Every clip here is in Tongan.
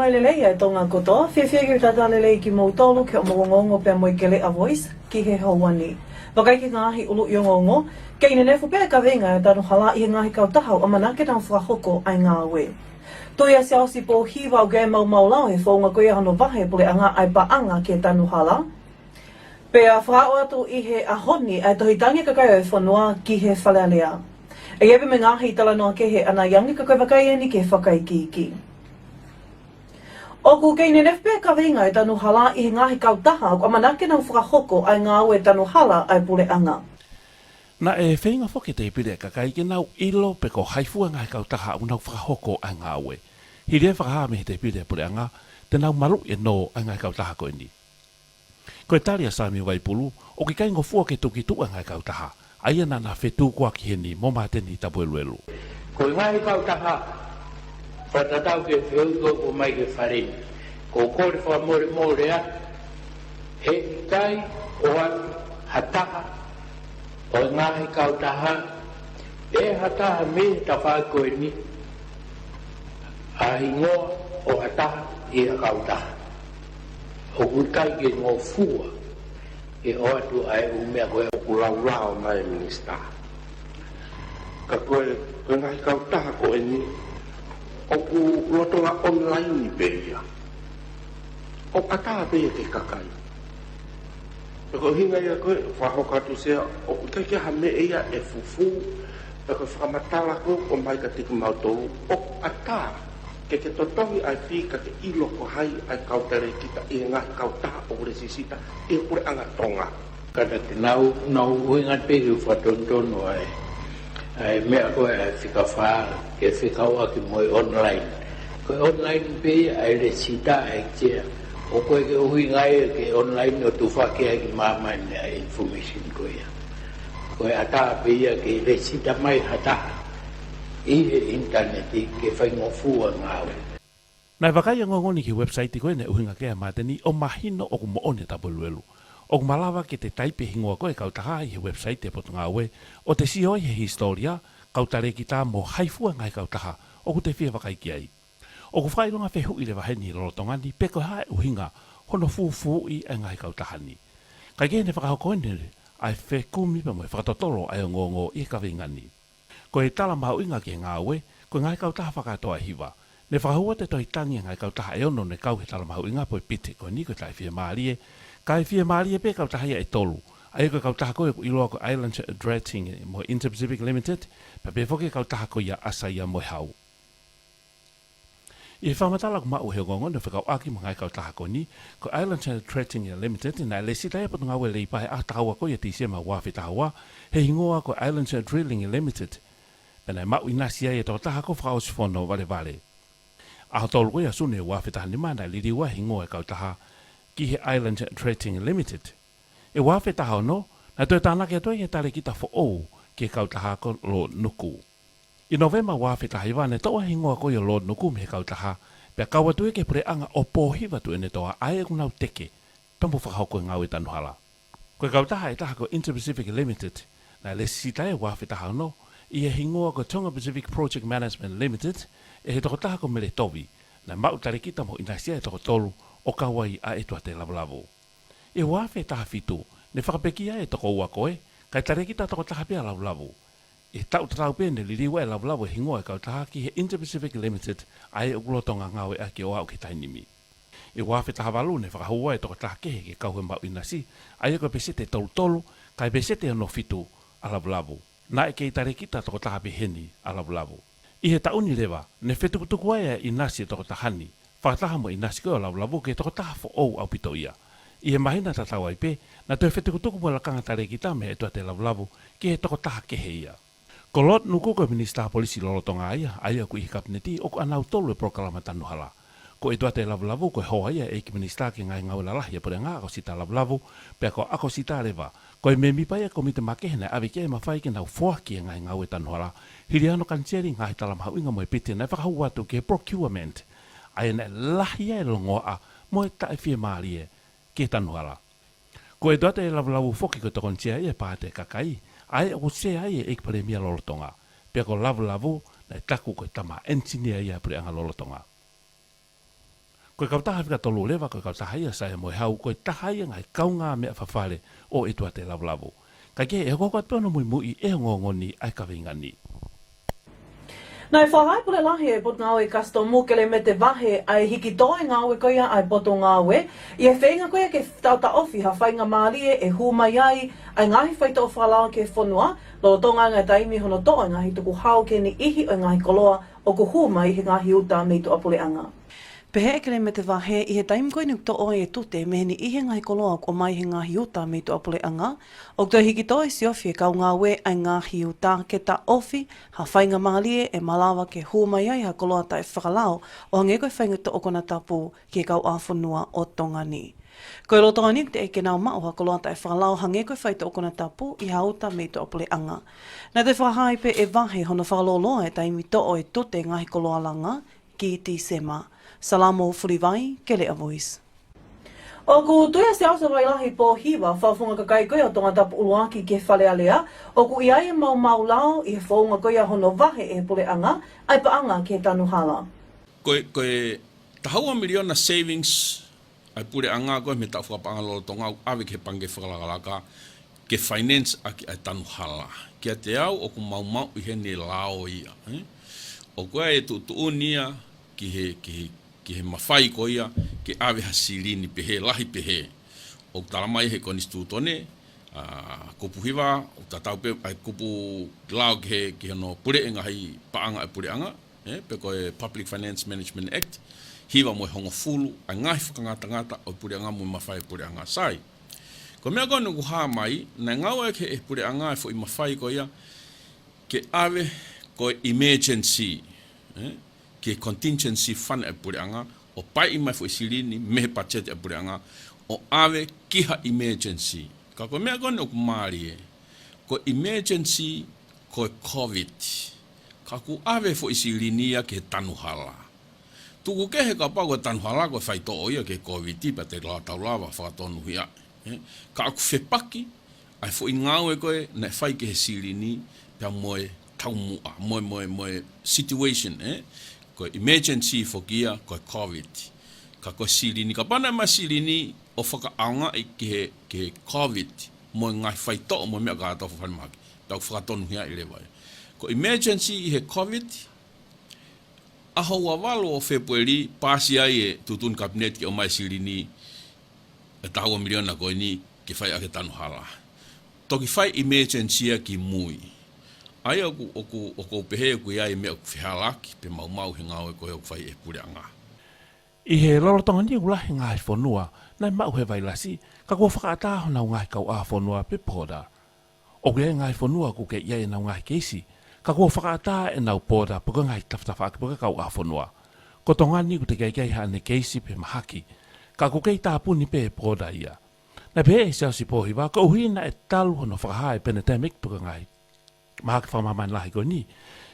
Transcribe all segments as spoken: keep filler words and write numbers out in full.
Mai lelei ʻa e Tonga kotoa, fiefia ke talitali lelei kimoutolu ki hoʻomou ongoongo pea mo e Keleʻa Voice ki he houa ni. Vakai ki he ngaahi ʻuluʻi ongoongo. Kei nenefu pē e kaveinga ʻa e tanu hala ʻi he ngaahi kautaha ʻoku ʻamanaki ke nau fakahoko ʻa e ngāue. Tui ʻa Siaosi Pōhiva ʻoku ʻi ai e maumau lao he founga ko ia hono vahe puleʻanga ʻa e paʻanga ki he tanu hala. Pea fakaʻau atu ʻi he ʻaho ni ʻa e tohi tangi ʻa e kakai ʻo e fonua ki he Fale Alea. ʻE ʻi ai pē mo e ngaahi talanoa kehe ʻanai ange, ka ko e vakai eni ki he fakaikiiki. ʻOku kei nenefu pē e kaveinga ʻa e tanu hala ʻi he ngaahi kautaha ʻoku ʻamanaki ke nau fakahoko ʻa e ngāue tanu hala ʻa e puleʻanga. Naʻe feinga foki e tēpile ʻa e kakai ke nau ʻilo pe ko hai fua e ngaahi kautaha ʻoku nau fakahoko ʻa e ngāue. Hili e fakahā mei he tēpile ʻa e puleʻanga, te nau maluʻi ʻe nō ʻa e ngaahi kautaha ko eni. Ko e tali ʻa Samiu Vaipulu, ʻoku ʻikai ngofua ke tuku ki tuʻa e ngaahi kautaha, ʻa ia naʻa na fetukuaki heni mo Māteni Tapueluelu. Ko e ngaahi kautaha, fakatatau ki he fehuʻi ko ē ʻoku mai ki he Fale ni, ʻoku ou kole fakamolemole atu, he ʻikai ʻoatu ha taha ʻo e ngaahi kautaha, pe ha taha mei he tafaʻaki ko eni, ʻa e hingoa ʻo ha taha ʻi ha kautaha. ʻOku ʻikai ke ngofua ke ʻoatu ʻa e ʻū meʻa ko ē ʻoku laulao mai e Minisitā. Ka ko e, ko e ngaahi kautaha ko eni, ʻoku lolotonga online pē ia. ʻOku ʻatā pē ia ki he kakai. Pea ko e ʻuhinga ia ko ē, fakahoko atu Sea, ʻoku ʻikai ke ʻi ai ha meʻa ia ʻe fufū, pea ko e fakamatala ko ē ʻoku ʻomai kiate kimautolu, ʻoku ʻatā ke ke totohi ʻa e fī ka ke ʻilo ko hai ʻa e kau talēkita ʻi he ngaahi kautaha ʻoku lesisita ʻi he puleʻanga Tonga. Ka naʻa ke nau, nau ʻuhinga pē ke fakatonutonu ʻa e, ʻa e meʻa ko ē ʻa e fika fā, ke fekauʻaki mo e online. Ko e online pē ia ʻa e lesisita ʻa e Sea. ʻOku ʻikai ke ʻuhinga ia ke online ʻo tufaki ai ki māmani ʻa e information ko ia. Ko e ʻatā pē ia ke lesisita mai ha taha ʻi he ʻinitaneti ke faingofua e ngāue. Naʻe vakai e ongoongo ni ki he website ko ē naʻe ʻuhinga ki ai ʻa Māteni ʻo mahino ʻoku moʻoni ʻa Tapueluelu. ʻOku malava ke te taipe e hingoa ko ē ʻo e kautaha ʻi he website ʻa e Potungāue, ʻo te sio ai he hisitōlia, kau talēkita mo hai fua e ngaahi kautaha ʻoku te fie vakai ki ai. ʻOku fakaʻilonga fehuʻi leva heni ʻi he lolotonga ni pe ko e hā e ʻuhinga hono fufuuʻi ʻa e ngaahi kautaha ni. Kae kehe, ne fakahoko eni ʻa e fekumi pea mo e fakatotolo ʻa e ongoongo ʻi he kaveinga ni. Ko e tala mahuʻinga ki he ngāue, ko e ngaahi kautaha fakakātoa ʻe hiva. Ne fakahū atu e tohi tangi ʻa e ngaahi kautaha ʻe ono ne kau he tala mahuʻinga pe ko e piti ko eni, ko e taʻefiemālie, kae fiemālie pē e kautaha ia ʻe tolu. ʻA ia ko e kautaha ko ē ʻoku ʻiloa ko e Island Dredging mo e Inter-Pacific Limited, pea pehē foki e kautaha ko ia ʻa Saia mo e Hau. ʻI he fakamatala ʻoku maʻu he ongoongo ni ʻo fekauʻaki mo e ngaahi kautaha ko eni, ko e Island Dredging Limited, naʻe lesisita ʻe he Potungāue Leipa he ʻaho taha ua ko ia ʻo Tīsema ua afe taha ua, he hingoa ko e Island Drilling Limited. Pea naʻe maʻu ʻinasi ai e tokotaha ko Fakaʻosifono Valevale. ʻAho tolu ko ia ʻo Sune ua afe taha nima naʻe liliu ai e hingoa ʻo e kautaha ki he Island Dredging Limited. ʻI he ua afe taha ono, naʻe toe tānaki atu ai e talēkita foʻou ki he kautaha ko Lord Nuku. ʻI Nōvema ua afe taha hiva naʻe toʻo e hingoa ko ia ʻo Lord Nuku mei he kautaha, pea kau atu ia ki he puleʻanga ʻo Pōhiva Tuʻiʻonetoa, ʻa ia ʻoku nau teke pea mo fakahoko e ngāue tanu hala. Ko e kautaha ʻe taha ko e Inter-Pacific Limited, naʻe lesisita ia ʻi he ua afe taha ono ʻi he hingoa ko e Tonga Pacific Project Management Limited, ʻe he tokotaha ko Mele Tovi, naʻe maʻu talēkita mo ʻinasi ai e toko tolu ʻo kau ai ʻa ʻEtuate Lavulavu. ʻI he ua afe taha fitu, ne fakapekia e toko ua ko ē, kae talēkita toko taha pē ʻa Lavulavu. ʻI he taʻu tatau pē ne liliu ai ʻe Lavulavu e hingoa ʻo e kautaha ki he Inter-Pacific Limited, ʻa ia ʻoku lolotonga ngāueʻaki ʻo aʻu ki he taimi ni. ʻI he ua afe taha valu ne fakahū ai e tokotaha kehe ke kau he maʻu ʻinasi, ʻa ia ko e peseti ʻe tolu tolu, kae peseti ʻe ono fitu ʻa Lavulavu. Naʻe kei talēkita toko taha pē heni ʻa Lavulavu. ʻI he taʻu ni leva, ne fetukutuku ai ʻa e ʻinasi ʻo e tokotaha ni, fakataha mo e ʻinasi ko ē ʻo Lavulavu ki he tokotaha foʻou ʻaupito ia. ʻI he māhina tatau ai pē, naʻe toe fetukutuku mo e lakanga talēkita mei ʻEtuate Lavulavu ki he tokotaha kehe ia. Ko Lord Nuku ko e Minisitā Polisi lolotonga ia, ʻa ia ʻoku ʻi he Kapineti, ʻoku ʻanautolu e polokalama tanu hala. Ko ʻEtuate Lavulavu ko e hoa ia ʻo e ʻEiki Minisitā ki he Ngaahi Ngāue Lalahi ʻa e Puleʻanga, ʻAkosita Lavulavu, pea ko ʻAkosita leva, ko e mēmipa ia ʻo e kōmiti makehe naʻe ʻave ki ai e mafai ke nau foaki e ngaahi ngāue tanu hala, hili hano kaniseli e ngaahi tala mahuʻinga mo e piti naʻe fakahū atu ki he procurement, ʻa ia naʻe lahi ai e longoaʻa mo e taʻefiemālie ki he tanu hala. Ko ʻEtuate Lavulavu foki ko e tokoni sea ia ʻo e paati ʻa e kakai, ʻa ia ʻoku sea ai e ʻEiki Palēmia lolotonga, pea ko Lavulavu naʻe taku ko e tama ʻenisinia ia ʻo e puleʻanga lolotonga. Ko e kautaha fika tolu leva, ko e kautaha ia Saia mo e Hau, ko e taha ia ngaahi kaungāmeʻa fafale ʻo e tuate lavulavu. Kae kehe, ʻe hokohoko atu pē hono muimuiʻi ʻe he ongoongo ni ʻa e kaveinga ni. Naʻe fakahā ʻe he Pule Lahi ʻo e Potungāue Kasitomu, Kelemete Vahe, ʻa e hiki tō e ngāue ko ia ʻa e Potungāue, ʻi he feinga ko ia ke taʻotaʻofi ha faingamālie ʻe hū mai ai ʻa e ngaahi faitoʻo fakalao ki he fonua, lolotonga e ngaahi taimi hono toʻo e ngaahi tukuhau ki he niʻihi ʻo e ngaahi koloa ʻoku hū mai he ngaahi uta mei tuʻapuleʻanga. Pehē ʻe Kelemete Vahe, ʻi he taimi ko eni ʻoku toʻo ai e tute mei he niʻihi e ngaahi koloa ʻoku ʻomai he ngaahi uta mei tuʻapuleʻanga, ʻoku toe hiki tō e siofi e kau ngāue ʻa e ngaahi uta ke taʻofi ha faingamālie ʻe malava ke hū mai ai ha koloa taʻefakalao, ʻo hangē ko e faitoʻo konatapu ki he kauʻāfonua ʻo Tonga ni. Ko e lolotonga ni ʻoku teʻeki ke nau maʻu ha koloa taʻefakalao hangē ko e faitoʻo konatapu ʻi ha uta mei tuʻapuleʻanga. Naʻe toe fakahā ai pē ʻe Vahe hono fakalōloa e taimi toʻo e tute e ngaahi koloa langa ki Tīsema. Salamo Fulivai, Keleʻa Voice. ʻOku tui ʻa Siaosi Vailahi Pōhiva, fakafofonga kakai ko ia ʻo Tongatapu ʻUluaki ki he Fale Alea, ʻoku ʻi ai e maumau lao ʻi he founga ko ia hono vahe ʻe he puleʻanga ʻa e paʻanga ki he tanu hala. Ko e, ko e taha ua miliona savings ʻa e puleʻanga ko ē mei he taʻu fakapaʻanga lolotonga ʻoku ʻave ki he pangikē fakalakalaka ke finance ʻaki ʻa e tanu hala. Kiate au ʻoku maumauʻi heni e lao ia, ē? ʻOku ʻi ai e tuʻutuʻuni ia ki he, ki he, ki he mafai ko ia ke ʻave ha silini pehē, lahi pehē. ʻOku tala mai he konisitūtone, ʻa, kupu hiva, ʻoku tatau pē ʻa e kupu lao ki he, ki hono puleʻi e ngaahi paʻanga ʻa e puleʻanga, ē, pe ko e Public Finance Management Act, hiva mo e hongofulu, ʻa e ngaahi fakangatangata ʻo e puleʻanga mo e mafai ʻo e puleʻanga. Sai. Ko e meʻa ko eni ʻoku hā mai, naʻe ngāueʻaki ʻe he puleʻanga e foʻi mafai ko ia ke ʻave ko e emergency, ē, ki he contingency fund ʻa e puleʻanga, ʻo paiʻi mai foʻi silini mei he patiseti ʻa e puleʻanga, ʻo ʻave ki ha emergency. Ka ko e meʻa ko eni ʻoku mālie, ko e emergency ko e COVID. Ka ʻoku ʻave foʻi silini ia ki he tanu hala. Tuku kehe kapau ko e tanu hala ko e faitoʻo ia ki he COVID, pea te la tau lava fakatonuhia. Ē? Ka ʻoku fepaki ʻa e foʻi ngāue ko ē naʻe fai ki he silini pea mo e taumuʻa, mo e, mo e, mo e situation, ē? Ko e emergency foki ia ko e COVID. Ka ko e silini, kapau naʻe ʻomai silini ʻo fakaʻaongaʻi ki he, ki he COVID, mo e ngaahi faitoʻo, mo e meʻa kātoa, falemahaki, tau fakatonuhia ʻi leva ia. Ko e emergency ʻi he COVID, ʻaho ua valu ʻo Fēpueli, paasi ai e tuʻutuʻuni kapineti ke ʻomai silini e taha ua miliona ko eni ke fai ʻaki e tanu hala. Toki fai emergency ia ki mui. ʻA ia ʻoku, ʻoku, ʻoku ou pehē ʻoku ʻi ai e meʻa ʻoku fehālaaki pe maumau he ngāue ko ē ʻoku fai ʻe he puleʻanga. ʻI he lolotonga ni ʻoku lahi e ngaahi fonua naʻe maʻu he vailasi, ka kuo fakaʻatā honau ngaahi kauʻāfonua pe border. ʻOku ʻi ai e ngaahi fonua ʻoku kei ʻi ai ʻenau ngaahi keisi, ka kuo fakaʻatā ʻenau border pe ko e ngaahi tafatafaʻaki pe ko e kauʻāfonua. Ko Tonga ni ʻoku teʻeki ai ke ʻi ai haʻane keisi pe mahaki, ka ʻoku kei tāpuni pē e border ia. Naʻe pehē ʻe Siaosi Pōhiva, koeʻuhi naʻe talu hono fakahā e pandemic pe ko e ngaahi mahaki fakamāmani lahi ko eni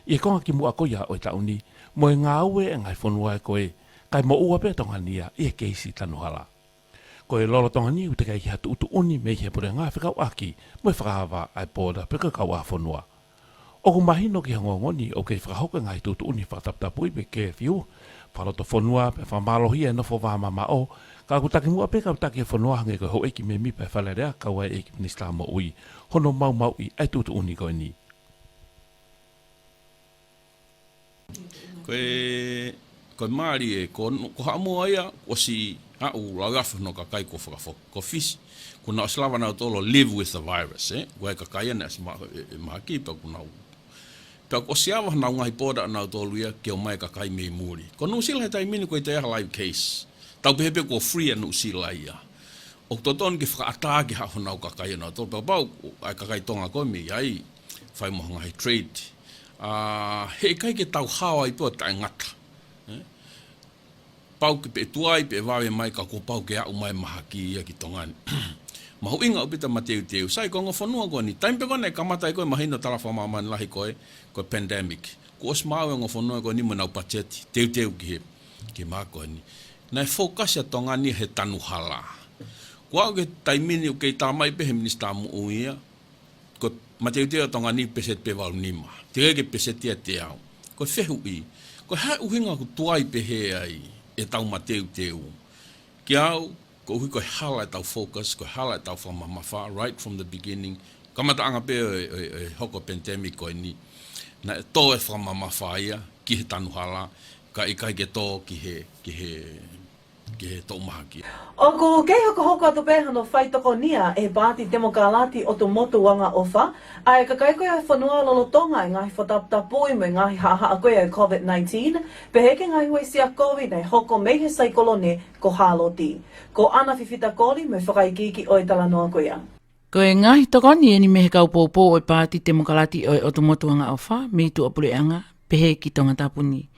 ʻi he konga kimuʻa ko ia ʻo e taʻu ni, mo e ngāue e ngaahi fonua ko ē, kae moʻua pē Tonga ni ia ʻi he keisi tanu hala. Ko e lolotonga ni ʻoku teʻeki ai ke ʻi ai ha tuʻutuʻuni mei he puleʻanga fekauʻaki mo e fakaava ʻa e border pe ko e kauʻāfonua. ʻOku mahino ki he ongoongo ni ʻoku kei fakahoko e ngaahi tuʻutuʻuni fakataputapui pe curfew, fakalotofonua pe fakamālohia e nofo vāmamaʻo, ka ʻoku takimuʻa pē kau taki e fonua hangē ko e houʻeiki mēmipa e Fale Alea, kau ai e ʻEiki Minisitā Moʻui, hono maumauʻi ʻa e tuʻutuʻuni ko eni. Ko e, ko e mālie, ko, ko Haʻamoa ia, ʻosi aʻu lauiafe hono kakai kuo fakafoki, ko Fisi, kuo nau ʻosi lava nautolu ʻo live with the virus, ē? Ko e kakai ia naʻe ʻosi ma-, e, e mahaki pea kuo nau. Pea kuo ʻosi ava honau ngaahi border ʻanautolu ia ke ʻomai e kakai mei muli. Ko Nuʻusila he taimi ni ʻoku ʻikai toe ʻi ai ha live case. Tau pehē pē kuo free ʻa Nuʻusila ia. ʻOku totonu ke fakaʻatā ke haʻu honau kakai ʻanautolu. Pea kapau ʻa e kakai Tonga ko ē mei ai, fai mo ha ngaahi trade. ʻA, heʻikai ke tau hao ai pē ʻo taʻengata. Ē? Pau ke pē tuai pē vave mai ka kuo pau ke aʻu mai mahaki ia ki Tonga ni. Mahuʻinga ʻaupito mateuteu. Sai, ko e ongo fonua ko eni, taimi pē ko ē naʻe kamata ai ko ē mahino tala fakamāmani lahi ko ē, ko e pandemic. Kuo ʻosi maʻu e ongo fonua ko eni mo ʻenau patiseti teuteu ki he, ki he mahaki ko eni. Naʻe focus ʻa Tonga ni he tanu hala. Kuo aʻu ki he taimi ni ʻoku kei tala mai pē he Minisitā Moʻui ia, ko e mateuteu ʻa Tonga ni peseti pē valu nima. Teʻeki ke peseti ia ʻe teau. Ko e fehuʻi, ko e hā e ʻuhinga ʻoku tuai pehē ai? ʻetau mateuteu. Kiate au, koeʻuhi ko e hala ʻetau focus, ko e hala ʻetau fakamamafa, right from the beginning. Kamataʻanga pē ʻo e, ʻo e, ʻo e hoko pandemic ko eni. Naʻe tō e fakamamafa ia ki he tanu hala, ka ʻikai ke tō ki he, ki he, ki he toʻu mahaki. ʻOku kei hokohoko atu pē hano fai tokonia ʻe he Paati Temokalati ʻo e ʻOtu Motu Angaʻofa ʻa e kakai ko ia ʻo e fonua lolotonga e ngaahi fakataputapui mo e ngaahi haʻahaʻa ko ia ʻo e COVID nineteen, pehē ki he ngaahi uesia kovi naʻe hoko mei he saikolone ko Hāloti. Ko ʻAna Fifita Koli mo e fakaikiiki ʻo e talanoa ko ia. Ko e ngaahi tokoni eni mei he kau poupou ʻo e Paati Temokalati ʻo e ʻOtu Motu Angaʻofa mei tuʻapuleʻanga, pehē ki Tongatapu ni.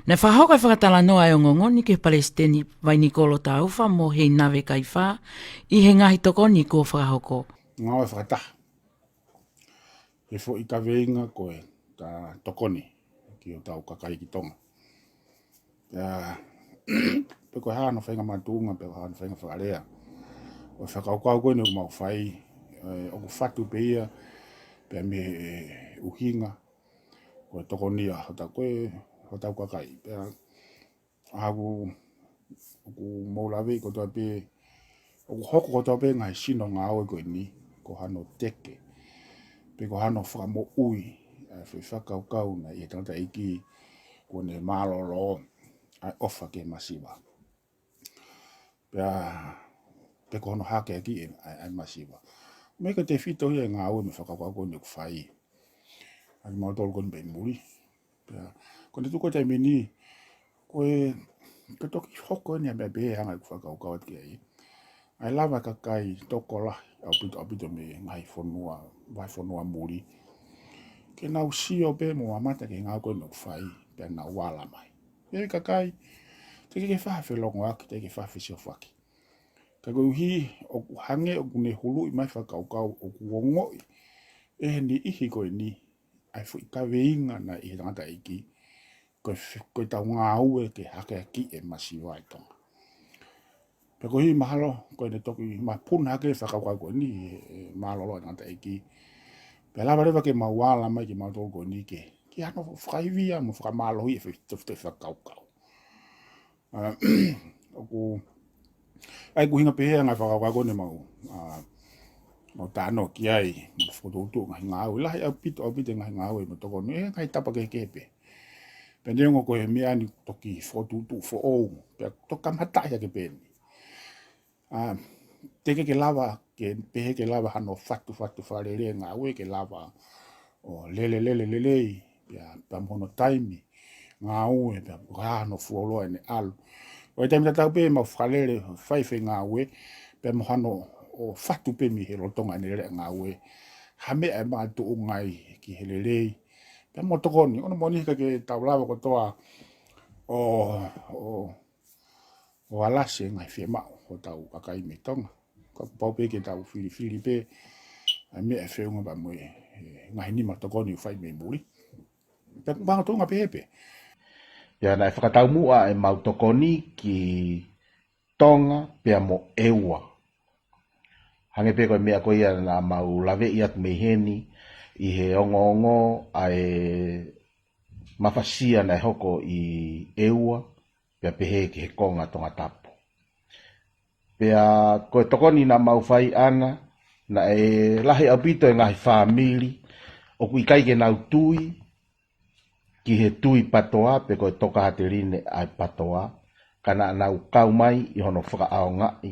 Naʻe fakahoko e fakatalanoa ʻa e ongoongo ni ki he Palesiteni Vainikolo Taufa mo Heinave Kaifā ʻi he ngaahi tokoni kuo fakahoko. Ngāue fakataha he foʻi kaveinga ko e ta tokoni ki hotau kakai ki Tonga. Pea, pe ko e hā hano faʻahinga makatuʻunga, pe ko e hā hano faʻahinga fakalea ʻo e fakakaukau ko eni ʻoku mau fai, ē, ʻoku fatu pē ia pea mei he ʻuhinga ko e tokonia hotau, ko e hotau kakai. Pea ʻa ʻoku, ʻoku mau laveʻi kotoa pē, ʻoku hoko kotoa pē ngaahi sino ngāue ko eni ko hano teke, pe ko hano fakamoʻui ʻa e foʻi fakakaukau naʻe ʻi he tangataʻeiki kuo ne mālōlō ʻa e ʻofa ki he masiva. Pea, pe ko hono hakeakiʻi ʻa e, ʻa e masiva. Meʻa ko e tefito ia e ngāue mo e fakakaukau ko eni ʻoku fai ʻaki kimautolu ko eni mei muli. Pea, ko ʻene tuku e taimi ni, ko e, ko e toki hoko eni ʻa e meʻa pehē hangē ko ʻeku fakakaukau atu ki ai. ʻA e lava e kakai tokolahi ʻaupito, ʻaupito mei he ngaahi fonua, vahefonua muli, ke nau sio pē mo mamata ki he ngāue ko eni ʻoku fai, pea nau ala mai. Pea kakai, teʻeki ke fai ha felongoaki, teʻeki ke fai ha fesiofaki. Ka koeʻuhi ʻoku hangē ʻoku ne huluʻi mai fakakaukau ʻoku ongoʻi ʻe he niʻihi ko eni ʻa e foʻi kaveinga naʻe ʻi he tangataʻeiki, ko e f-, ko ʻetau ngāue ke hakeakiʻi e masiva ʻi Tonga. Pea koeʻuhi mahalo ko ʻene toki mapuna hake e fakakaukau ko eni ʻe, ʻe mālōlō e tangataʻeiki. Pea lava leva ke mau ala mai kimautolu ko eni ke, ke hano fakaivia mo fakamālohi e fe-, te-, te-, fakakaukau. ʻA, ʻoku, ʻa ia ko e ʻuhinga pehē ʻa e ngaahi fakakaukau ko eni ʻoku mau, ʻa, mau talanoa ki ai, mo fokotuʻutuʻu ngaahi ngāue, lahi ʻaupito, ʻaupito e ngaahi ngāue mo tokoni ʻi he ngaahi tapa kehekehe pē. Pea neongo ko e meʻa ni toki fokotuʻutuʻu foʻou, pea toki kamataʻi hake pē eni. ʻA, teʻeki ke lava, ke pehē ke lava hano fatufatu fakalele e ngāue ke lava ʻo lele, lele, lelei, pea, pea mo hono taimi ngāue, pea ko e hā hano fuoloa ʻene ʻalu. ʻI he taimi tatau pē mau fakalele, fai e foʻi ngāue, pea mo hano ʻo fatu pē mei he lolotonga ʻene lele e ngāue ha meʻa ʻe makatuʻunga ai ki he lelei, pea mo tokoni. ʻOku moʻoni he ʻikai ke tau lava kotoa ʻo, ʻo ʻo alasi e ngaahi fiemaʻu hotau kakai mei Tonga. Ka ʻoku pau pē ke tau filifili pē ʻa e meʻa ʻe feʻunga pea mo e, e ngaahi nima tokoni ʻoku fai mei muli. Pea ʻoku makatuʻunga pehē pē. Pea naʻe fakataumuʻa ʻemau tokoni ki Tonga pea mo ʻEua. Hangē pē ko e meʻa ko ia naʻa mau laveʻi atu mei heni ʻi he ongoongo ʻa e mafasia naʻe hoko ʻi ʻEua, pea pehē ki he konga Tongatapu. Pea ko e tokoni naʻa mau fai ʻana, naʻe lahi ʻaupito e ngaahi fāmili ʻoku ʻikai ke nau tui ki he tui PATOA, pe ko e tokāteline ʻa e PATOA, ka naʻa nau kau mai ʻi hono fakaʻaongaʻi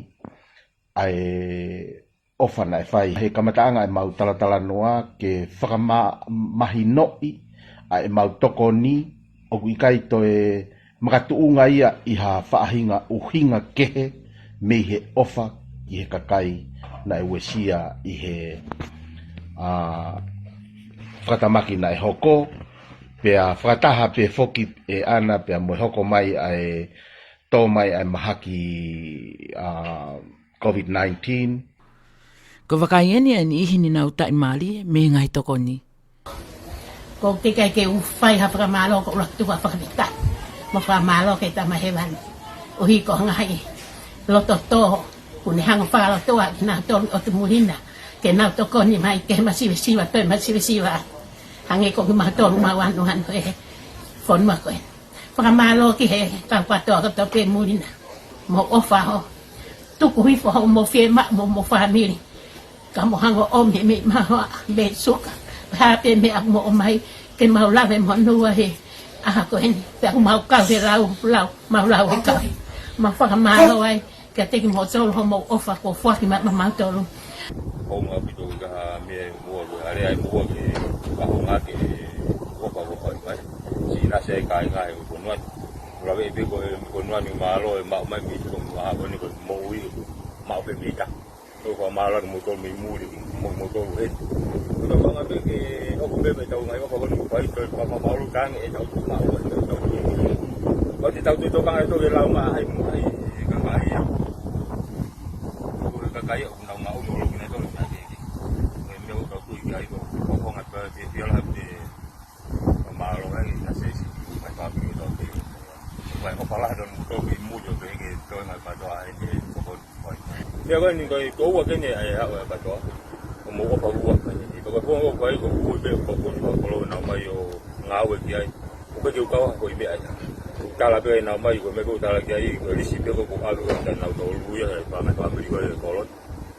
ʻa e ʻofa naʻe fai. He kamataʻanga ʻemau talatalanoa ke fakamahinoʻi ʻa ʻemau tokoni ʻoku ʻikai toe makatuʻunga ia ʻi ha faʻahinga ʻuhinga kehe mei he ʻofa ki he kakai naʻe uesia ʻi he, ʻa, fakatamaki naʻe hoko, pea fakataha pē foki ʻe ʻAna pea mo e hoko mai ʻa e tō mai ʻa e mahaki, ʻa, COVID nineteen. Ko e vakai eni ʻa e niʻihi ni nau taʻimālie mei he ngaahi tokoni. ʻOku teʻeki ai ke u fai ha fakamālō, ko e ʻuluaki tuku ʻa e fakafetaʻi mo e fakamālō ki he Tamai Hēvani. ʻUhi ko e ngaahi loto tō, kuo ne hanga ʻo fakalotoa kinautolu ʻotu muli na, ke nau tokoni mai ki he masivesiva, toe masivesiva. Hangē ko kimautolu mau ʻanuʻanu he fonua ko ē. Fakamālō ki he kau kātoa kotoa pē muli na. Mo ʻofa ho. Tuku hifo ho mo fiemaʻu mo mo fāmili. Ka mo hango ʻomi mei mahoa mei suka. Pea pē meʻa mo ʻomai ke mau lave mo nua he ʻaho ko eni. Pea ʻoku mau kau he lau, lau, mau lau he kau. Mau fakamālō ai. Kiate kimoutolu hoʻomou ʻofa kuo foaki maʻamautolu. Ko ngā pito ka ha mea mua ko are ai mua ke ka ho ngā ke ʻofa ko fai mai. Sina se kai ngā he ko noa. Kula ve pe ko e ko noa ni mālō e mau mai mi ko ma ko ni ko mo ui ko mau pe mi ta. Ko ko mālō ke moutolu mei muli mo moutolu he. Ko ka fanga pe ke ʻoku pe me tau ngai ʻofa ko ni ko fai to pa ma malu kang e tau tu ma ʻofa tau tu. Ko te tau tu to kang e to ke lau ma ai mo ai ka mai ia. Ko ka kai ʻoku nau ma ʻoku nau lo kina to na ke ke. Ko e meʻa ʻoku tau tu i kai ko ko ko ngā pe te fia la te. Ko mālō ai ka se si mai pa mi to te. Mai ko pala don to mei muli o pe ke to ngai pa to ai te ko ko. Mea ko ni ko i ko ua ke ne ai haʻu e katoa. Ko mo ʻofa ua. Ko ko ko ko ai ko ko pe ko ko ko ko lo na mai o ngāue ki ai. Ko ke u kawa ko i meʻa ai. Ko tala pe na mai ko me ko tala ki ai ko lisi pe ko ko ave ko ta na to lu ia e pa na pa mi ko e kolon.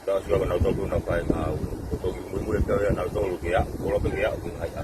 Ta sua ko na to ko na pa ngāue. Ko to ki mui mui pe na to lu ke a. Ko lo pe ke a ko ngai a.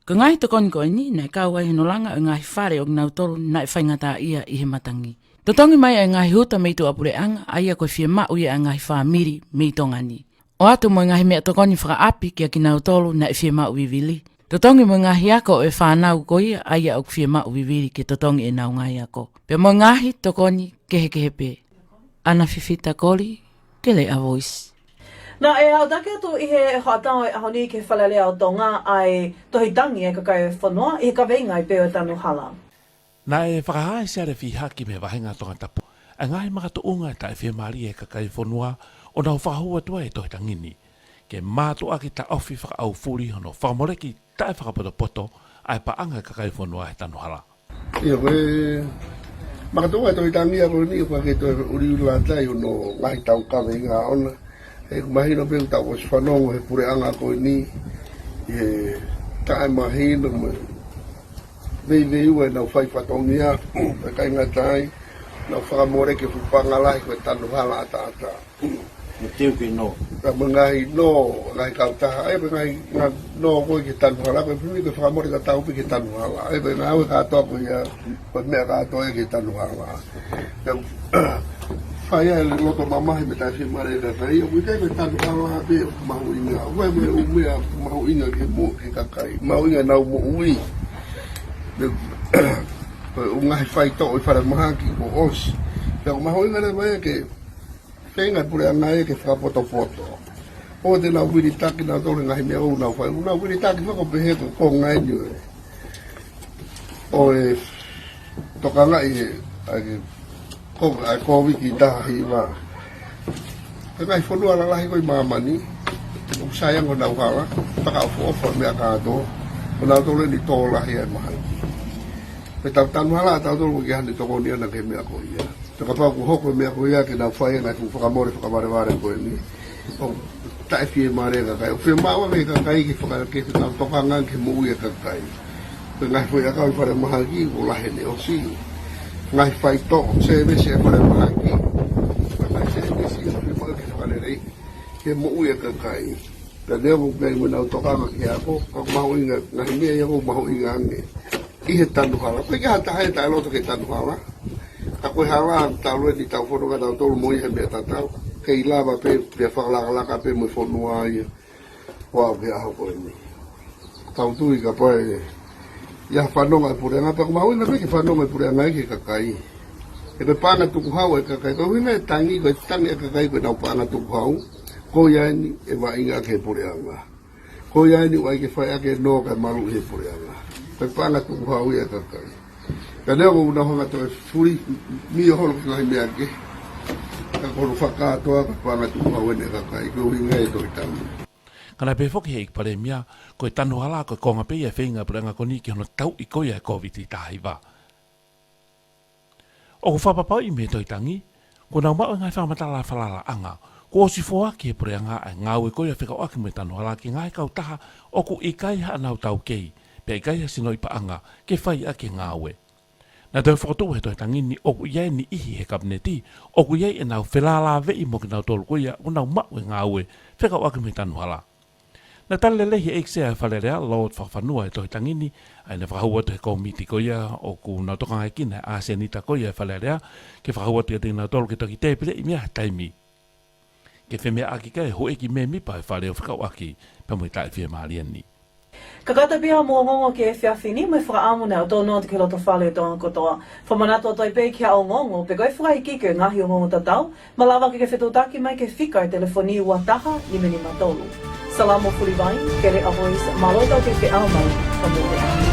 Ko e ngaahi tokoni ko eni, naʻe kau ai hono langa ʻo e ngaahi fale ʻo kinautolu naʻe faingataʻaʻia ʻi he matangi. Totongi mai ʻa e ngaahi huta mei tuʻapuleʻanga, ʻa ia ko e fiemaʻu ia ʻa e ngaahi fāmili mei Tonga ni. ʻOatu mo e ngaahi meʻatokoni fakaʻapi kia kinautolu naʻe fiemaʻu vivili. Totongi mo e ngaahi ako ʻo e fānau ko ia ʻa ia ʻoku fiemaʻu vivili ke totongi ʻenau ngaahi ako. Pea mo e ngaahi tokoni kehekehe pē. Ana Fifita Koli, Keleʻa Voice. Naʻe aʻutaki atu ʻi he hoʻatā ʻo e ʻaho ni ki he Fale Alea ʻo Tonga ʻa e tohi tangi ʻa e kakai ʻo e fonua ʻi he kaveinga ʻi he pē ʻo e tanu hala. Naʻe fakahā ʻe Siale Fihaki mei he Vahenga Tongatapu ʻa e ngaahi makatuʻunga taʻefiemālie ʻa e kakai ʻo e fonua ʻo nau fakahū atu ai e tohi tangi ni ke mātuʻaki taʻofi fakaʻaufuli hono fakamoleki taʻefakapotopoto ʻa e paʻanga ʻa e kakai ʻo e fonua he tanu hala. ʻIo, ko e makatuʻunga ʻo e tohi tangi ko eni, ʻoku ʻikai ke toe uliuli lata ai hono ngaahi taukave ʻi ngā ona. ʻOku mahino pē ʻoku tau ʻosi fanongo he puleʻanga ko eni ʻi he taʻemahino mo e veiveiua ʻenau fai fatongia, ʻikai ngata ai, nau fakamoleki e fuʻu paʻanga lahi ko e tanu hala ʻataʻatā. Mo teu ke nō. Ka mo e ngaahi nō, ngaahi kautaha, ʻa ia ko e ngaahi, ngaahi nō ko ē ki he tanu hala, ko e pimi ko e fakamole tatau pē ki he tanu hala. ʻA ia ko e ngāue kātoa ko ia, ko e meʻa kātoa ia ki he tanu hala. Pea fai ai e loto mamahi mo e taʻefiemālie ʻa e kakai, ʻoku ʻikai ko e tanu hala pē ʻoku mahuʻinga. ʻOku ʻi ai mo e ʻū meʻa mahuʻinga ki he mo-, ki he kakai. Mahuʻinga ʻenau moʻui. Pea ko e ʻū ngaahi faitoʻo ʻi falemahaki kuo ʻosi. Pea ʻoku mahuʻinga leva ia ke feinga e puleʻanga ia ke fakapotopoto. ʻO te nau vilitaki nautolu he ngaahi meʻa ʻoku nau fai. ʻOku nau vilitaki fakapotopoto he ko e konga eni ʻo e, ʻo e tokangaʻi e, ʻa e ko-, ʻa e Kōviti taha hiva. Ko e ngaahi fonua lalahi ko ē ʻi māmani, ʻoku sai ange honau hala, fakaʻofoʻofa e meʻa kātoa, ko nautolu eni tō lahi ai e mahaki. Pea tau tanu hala ʻa tautolu ʻoku ʻikai haʻane tokoni ʻana ki he meʻa ko ia. Pea kapau ʻoku hoko e meʻa ko ia ke nau fai e ngaahi fuʻu fakamole fakavalevale ko eni, ʻoku taʻefiemālie e kakai. ʻOku fiemaʻu ange e kakai ke faka-, ke nau tokanga ki he moʻui e kakai. Ko e ngaahi foʻiʻakau ʻi falemahaki kuo lahi ʻene ʻosi. Ngaahi faitoʻo, sēvesi ʻa e falemahaki. Ko e ngaahi sēvesi ʻoku fiemaʻu ke fakaleleiʻi ke moʻui e kakai. Pea neongo ʻoku ʻikai mo ʻenau tokanga ki he ako, ka ʻoku mahuʻinga, ngaahi meʻa ia ʻoku mahuʻinga ange ʻi he tanu hala. ʻOku ʻikai ha taha ia ʻe taʻeloto ki he tanu hala. Ka ko e hala, talu eni ʻetau fononga ʻatautolu mo ia he meʻa tatau. Kei lava pē, pea fakalakalaka pē mo e fonua ia. Ua ʻo ke ʻaho ko eni. Tau tui kapau ʻe ʻi ai ha fanongo e puleʻanga, pea ʻoku mahuʻinga pē ke fanongo e puleʻanga ia ki he kakai. He ko e paʻanga tukuhau e kakai, ko e ʻuhinga e tangi, ko e tangi e kakai ko ʻenau paʻanga tukuhau. Ko ia eni ʻe vaʻinga ki he puleʻanga. Ko ia eni ʻoku ʻai ke fai ʻaki e nō kae maluʻi he puleʻanga. Ko e paʻanga tukuhau ia e kakai. Ka neongo ʻoku nau hanga ʻo toe fuli mio holo ki he ngaahi meʻa kehe. Ka ko hono fakakātoa ko e paʻanga tukuhau eni e kakai, ko e ʻuhinga e tohi tangi. Ka naʻe pehē foki ʻe he ʻEiki Palēmia, ko e tanu hala ko e konga pē ia e feinga e puleʻanga ko eni ki hono tauʻi ko ia e Kōviti taha hiva. ʻOku fakapapauʻi mei he tohi tangi, kuo nau maʻu e ngaahi fakamatala falalaʻanga kuo ʻosi foaki ʻe he puleʻanga ʻa e ngāue ko ia fekauʻaki mo e tanu hala ki he ngaahi kautaha ʻoku ʻikai haʻanau taukei, pea ʻikai ha sinoʻi paʻanga ke fai ʻaki e ngāue. Naʻe toe fokotuʻu he tohi tangi ni ʻoku ʻi ai e niʻihi he Kapineti ʻoku ʻi ai ʻenau felālāveʻi mo kinautolu ko ia ʻoku nau maʻu e ngāue fekauʻaki mo e tanu hala. Naʻe tali lelei ʻe he ʻEiki Sea ʻo e Fale Alea, Lord Fakafanua, e tohi tangi ni, ʻa ia naʻe fakahū atu ʻe he kōmiti ko ia ʻoku nau tokangaekina e ʻasenita ko ia ʻo e Fale Alea, ke fakahū atu kiate kinautolu ke toki tēpileʻi mei ai ha taimi ke femeʻaʻaki ki ai e houʻeiki mēmipa ʻo e Fale ʻo fekauʻaki pea mo e taʻefiemālie ni. Kakata pē haʻamou ongoongo ki he efiafi ni mo e fakaʻamu naʻe ʻoatu atu ki he loto fale ʻo e Tonga kotoa. Fakamanatu atu ai pē ki haʻo ongoongo pe ko e fakaikiiki ʻo e ngaahi ongoongo tatau, malava ke ke fetuʻutaki mai ki he fika ʻo e telefoni ua taha nima nima tolu. Salamo Fulivai, Peleʻa Voice, mālō e tau kei feʻao mai, ka mou meʻa.